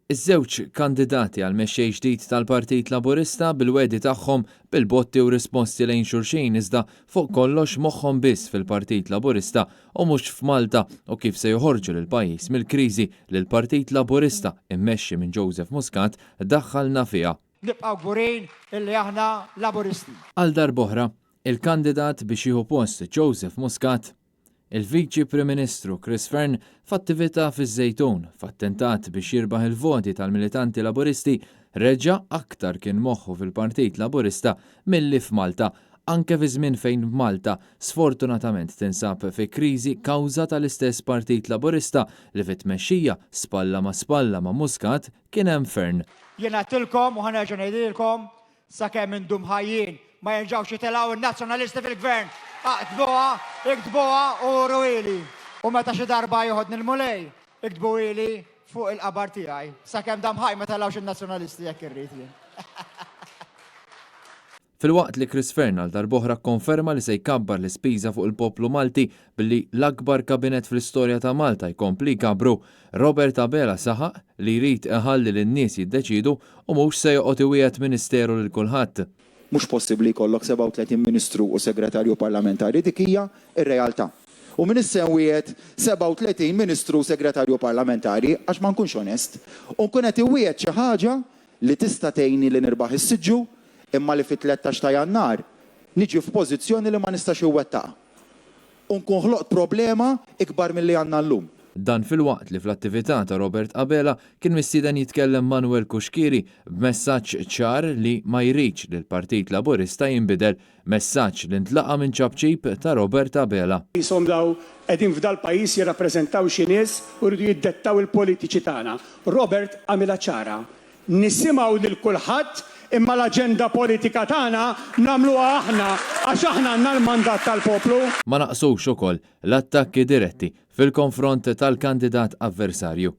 Iż-żewġ kandidati għal mexxej ġdid tal-Partit Laburista bil-wegħdi tagħhom, bil-botti u risposti lejn xulxin iżda fuq kollox moħħhom biss fil-Partit Laburista u mhux f'Malta u kif se joħorġu lill-pajjiż mill-kriżi li l-Partit Laburista immexxi minn Joseph Muscat daħħalna fiha. Nibqgħu kburin illi aħna Laburisti. Għal darb'oħra, il-kandidat biex jieħu post Joseph Muscat, Il-Viċi Prim Ministru Chris Fearne f'attività fiż-Żejtun, f'attentat biex jirbaħ il-voti tal-militanti Laburisti, reġa' aktar kien moħħu fil-Partit Laburista milli f'Malta, anke fi żmien fejn Malta sfortunatament tinsab fi kriżi kawża tal-istess Partit Laburista li fit-tmexxija spalla ma' spalla ma' Muscat kien hemm Fearne. Jien għedtilkom u ħa nerġa' ngħidilkom Sakemm indum ħajjin ma jerġgħux jitilgħu n-Nazzjonalisti fil-Gvern! Aqtbuha, iktbuha u uruhieli! U meta xi darba joħodni l-Mulej, iktbuhieli fuq il-qabar tiegħi. Sakemm dam ħaj ma telgħux in-Nazzjonalisti hekk irrid jien. Filwaqt li Chris Fearne għal darb'oħra kkonferma li se jkabbar l-ispiża fuq il-poplu Malti billi l-akbar kabinett fl-istorja ta' Malta jkompli jkabbru, Robert Abela saħaq li jrid iħalli lin-nies jiddeċiedu u mhux se joqgħod iwiegħed ministeru lil kulħadd. Mhux possibbli jkollok 37 Ministru u Segretarju Parlamentari, dik hija r-realtà. U m'iniex se nwiegħed 37 Ministru u Segretarju Parlamentari għax ma nkunx onest u nkun qed inwiegħed xi ħaġa li tista' tgħinni li nirbaħ is-siġġu imma li fit-13 ta' Jannar niġi f'pożizzjoni li ma nistax inwettaqha. U nkun ħloqt problema ikbar milli għandna llum. Dan filwaqt li fl-attività ta' Robert Abela kien mistieden jitkellem Manuel Cuschieri b'messaġġ ċar li ma jridx li l-Partit Laburista jinbidel, messaġġ li ntlaqa' minn ċapċip ta' Robert Abela. Qishom daw qegħdin f'dal-pajjiż jirrappreżentaw xi nies u jridu jiddettaw il-politiċi tagħna. Robert għamilha ċara. Nisimgħu lil kulħadd imma l-aġenda politika tagħna nagħmluha aħna għax aħna għandna l-mandat tal-poplu. Ma naqsux ukoll l-attakki diretti fil-konfront tal-kandidat avversarju.